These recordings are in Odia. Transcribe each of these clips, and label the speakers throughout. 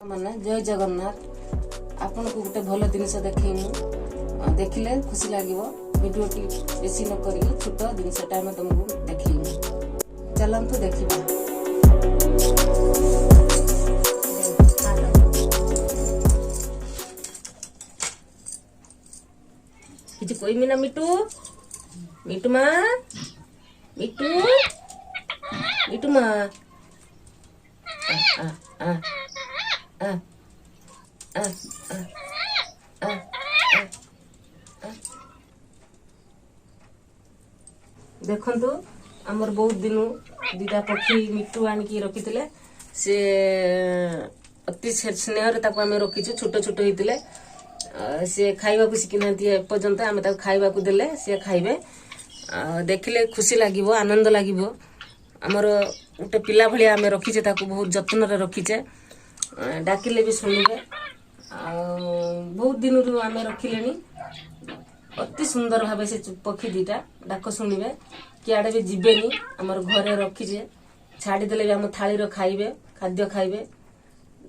Speaker 1: ମାନେ ଜୟ ଜଗନ୍ନାଥ। ଆପଣଙ୍କୁ ଗୋଟେ ଭଲ ଜିନିଷ ଦେଖେଇମୁ, ଦେଖିଲେ ଖୁସି ଲାଗିବ। ଭିଡ଼ିଓଟି ବେଶୀ ନ କରିକି ଛୋଟ ଜିନିଷଟା ଆମେ ତମକୁ ଦେଖେଇମୁ। ଚାଲନ୍ତୁ ଦେଖିବା। କିଛି କହିମି ନା ମିଟୁ? ମିଟୁ ମା, ମିଟୁ, ମିଟୁ ମା, ଆ ଆ ଆ ଆ ଆ ଆ। ଦେଖନ୍ତୁ, ଆମର ବହୁତ ଦିନୁ ଦିଟା ପକ୍ଷୀ ମିଟୁ ଆଣିକି ରଖିଥିଲେ। ସେ ଅତି ସ୍ନେହରେ ତାକୁ ଆମେ ରଖିଛୁ। ଛୋଟ ଛୋଟ ହେଇଥିଲେ, ସେ ଖାଇବାକୁ ଶିଖିନାହାନ୍ତି ଏପର୍ଯ୍ୟନ୍ତ। ଆମେ ତାକୁ ଖାଇବାକୁ ଦେଲେ ସେ ଖାଇବେ। ଦେଖିଲେ ଖୁସି ଲାଗିବ, ଆନନ୍ଦ ଲାଗିବ। ଆମର ଗୋଟେ ପିଲା ଭଳିଆ ଆମେ ରଖିଛେ ତାକୁ, ବହୁତ ଯତ୍ନରେ ରଖିଛେ। ଡାକିଲେ ବି ଶୁଣିବେ। ଆଉ ବହୁତ ଦିନରୁ ଆମେ ରଖିଲେଣି। ଅତି ସୁନ୍ଦର ଭାବେ ସେ ପକ୍ଷୀ ଦିଟା ଡାକ ଶୁଣିବେ, କିଆଡ଼େ ବି ଯିବେନି। ଆମର ଘରେ ରଖିଛେ, ଛାଡ଼ିଦେଲେ ବି ଆମ ଥାଳିର ଖାଇବେ, ଖାଦ୍ୟ ଖାଇବେ,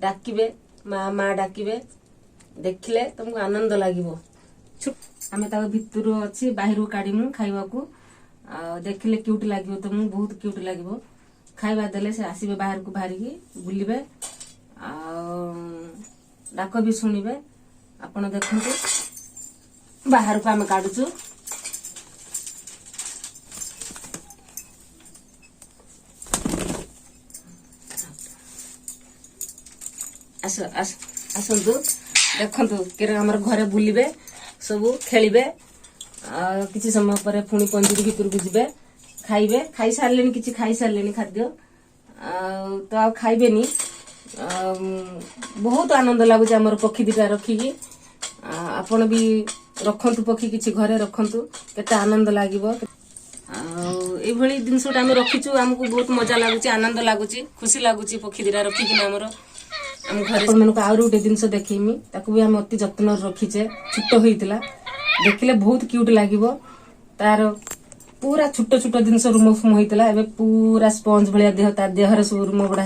Speaker 1: ଡାକିବେ, ମା ମା ଡାକିବେ। ଦେଖିଲେ ତମକୁ ଆନନ୍ଦ ଲାଗିବ। ଆମେ ତାକୁ ଭିତରୁ ଅଛି ବାହାରକୁ କାଢିମୁ ଖାଇବାକୁ। ଆଉ ଦେଖିଲେ କ୍ୟୁଟ୍ ଲାଗିବ ତମକୁ, ବହୁତ କ୍ୟୁଟ୍ ଲାଗିବ। ଖାଇବା ଦେଲେ ସେ ଆସିବେ, ବାହାରକୁ ବାହାରିକି ବୁଲିବେ ଆଉ ଡାକ ବି ଶୁଣିବେ। ଆପଣ ଦେଖନ୍ତୁ, ବାହାରକୁ ଆମେ କାଢୁଛୁ। ଆସ ଆସ, ଆସନ୍ତୁ, ଦେଖନ୍ତୁ। କିରେ ଆମର ଘରେ ବୁଲିବେ, ସବୁ ଖେଳିବେ। ଆଉ କିଛି ସମୟ ପରେ ପୁଣି ପଞ୍ଜୁରୀ ଭିତରକୁ ଯିବେ, ଖାଇବେ। ଖାଇସାରିଲେଣି, କିଛି ଖାଇସାରିଲେଣି ଖାଦ୍ୟ, ଆଉ ତ ଆଉ ଖାଇବେନି। ବହୁତ ଆନନ୍ଦ ଲାଗୁଛି ଆମର ପକ୍ଷୀ ଦିଟା ରଖିକି। ଆପଣ ବି ରଖନ୍ତୁ ପକ୍ଷୀ, କିଛି ଘରେ ରଖନ୍ତୁ, କେତେ ଆନନ୍ଦ ଲାଗିବ। ଆଉ ଏଇଭଳି ଜିନିଷଟା ଆମେ ରଖିଛୁ, ଆମକୁ ବହୁତ ମଜା ଲାଗୁଛି, ଆନନ୍ଦ ଲାଗୁଛି, ଖୁସି ଲାଗୁଛି ପକ୍ଷୀ ଦିଟା ରଖିକିନା ଆମର ଆମ ଘରେ। ଆପଣମାନଙ୍କୁ ଆହୁରି ଗୋଟେ ଜିନିଷ ଦେଖେଇମି, ତାକୁ ବି ଆମେ ଅତି ଯତ୍ନରେ ରଖିଛେ। ଛୋଟ ହେଇଥିଲା, ଦେଖିଲେ ବହୁତ କ୍ୟୁଟ୍ ଲାଗିବ। ତାର ପୁରା ଛୋଟ ଛୋଟ ଜିନିଷ ରୁମ ଫୁମ ହେଇଥିଲା, ଏବେ ପୁରା ସ୍ପଞ୍ଜ ଭଳିଆ ଦେହ। ତା ଦେହରେ ସବୁ ରୁମ ଗୁଡା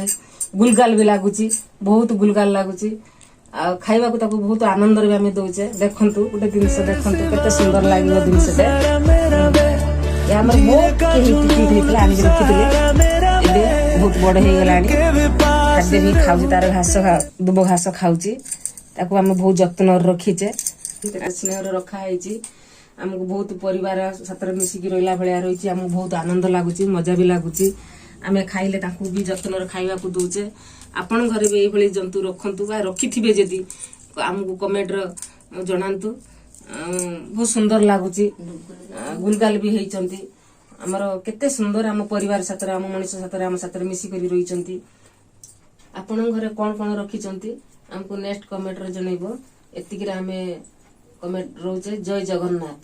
Speaker 1: ଗୁଲଗାଲ ବି ଲାଗୁଛି, ବହୁତ ଗୁଲଗାଲ ଲାଗୁଛି। ଆଉ ଖାଇବାକୁ ତାକୁ ବହୁତ ଆନନ୍ଦରେ ବି ଆମେ ଦଉଛେ। ଦେଖନ୍ତୁ, ଗୋଟେ ଜିନିଷ ଦେଖନ୍ତୁ, କେତେ ସୁନ୍ଦର ଲାଗିବ ଜିନିଷଟା। ଆମର ବହୁତ ହେଇଥିଲା, ଆଣିକି ରଖିଥିଲେ, ଏବେ ବହୁତ ବଡ ହେଇଗଲାଣି। ଖାଦ୍ୟ ବି ଖାଉଛି, ତାର ଘାସ, ଦୁବ ଘାସ ଖାଉଛି। ତାକୁ ଆମେ ବହୁତ ଯତ୍ନରେ ରଖିଛେ, ସ୍ନେହରେ ରଖା ହେଇଛି। ଆମକୁ ବହୁତ ପରିବାର ସାଥିରେ ମିଶିକି ରହିଲା ଭଳିଆ ରହିଛି। ଆମକୁ ବହୁତ ଆନନ୍ଦ ଲାଗୁଛି, ମଜା ବି ଲାଗୁଛି। ଆମେ ଖାଇଲେ ତାଙ୍କୁ ବି ଯତ୍ନରେ ଖାଇବାକୁ ଦଉଛେ। ଆପଣଙ୍କ ଘରେ ବି ଏଇଭଳି ଜନ୍ତୁ ରଖନ୍ତୁ ବା ରଖିଥିବେ ଯଦି, ଆମକୁ କମେଣ୍ଟର ଜଣାନ୍ତୁ। ବହୁତ ସୁନ୍ଦର ଲାଗୁଛି, ଗୁଲଗାଲ ବି ହେଇଛନ୍ତି। ଆମର କେତେ ସୁନ୍ଦର ଆମ ପରିବାର ସାଥିରେ, ଆମ ମଣିଷ ସାଥିରେ, ଆମ ସାଥିରେ ମିଶିକରି ରହିଛନ୍ତି। ଆପଣଙ୍କ ଘରେ କଣ କଣ ରଖିଛନ୍ତି, ଆମକୁ ନେକ୍ସଟ କମେଣ୍ଟରେ ଜଣେଇବ। ଏତିକିରେ ଆମେ କମେଣ୍ଟ ରହୁଛେ। ଜୟ ଜଗନ୍ନାଥ।